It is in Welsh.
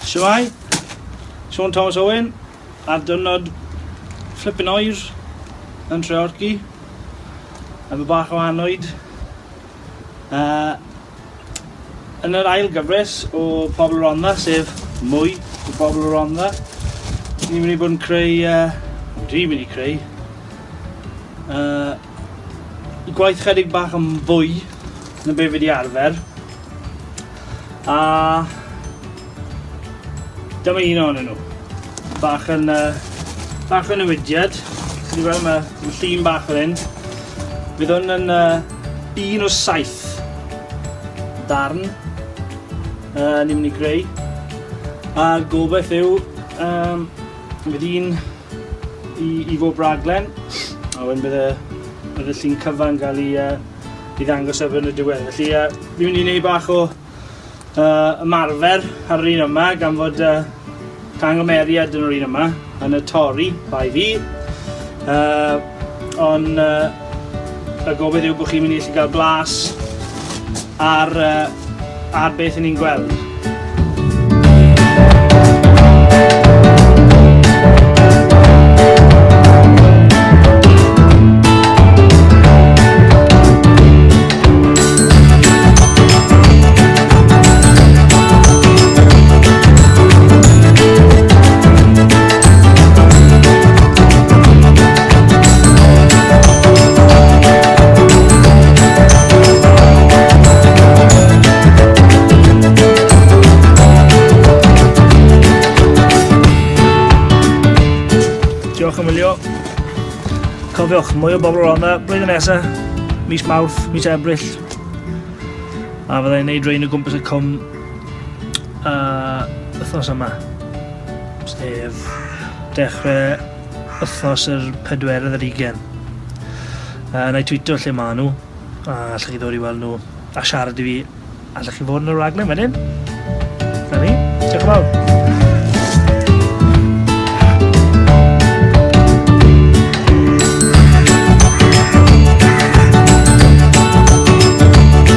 Shwmae? Siôn Thomas Owen, ar diwrnod flippin' oer yn Treorci, efo bach o annwyd. Uh, yn yr ail gyfres o Pobl Rhondda, sef mwy o Bobl Rhondda, ni'n mynd i bod yn creu, uh, dwi'n mynd i creu, uh, gwaith chydig bach yn fwy na be fi wedi arfer. A dyma un ohonyn nhw. Bach yn, uh, bach yn newidiad. Chi'n gweld mae, mae llun bach fan hyn. Fydd hwn yn uh, un o saith darn uh, ni'n mynd i greu. A'r gobeith yw, um, fydd un i, i fod raglen, a wedyn bydd y, bydd y llun cyfan gael ei, uh, i ddangos erbyn y diwedd. Felly uh, fi'n mynd i wneud bach o uh, ymarfer ar yr un yma gan fod uh, cangymeriad yn yr un yma yn y torri bai fi. Uh, ond uh, y gobeith yw bod chi'n mynd i allu gael blas ar, uh, ar beth ni'n gweld. Diolch am wylio. Cofiwch, mwy o bobl Rhondda blwyddyn nesa, mis Mawrth, mis Ebrill. A fyddai'n neud rhain o gwmpas y cwm uh, wythnos yma. Sef dechrau wythnos yr pedwerydd ar ugen. Uh, na i tweeto lle maen nhw, a allwch chi ddod i weld nhw a siarad i fi. Allwch chi fod yn y raglen wedyn. Na ni. Diolch yn fawr.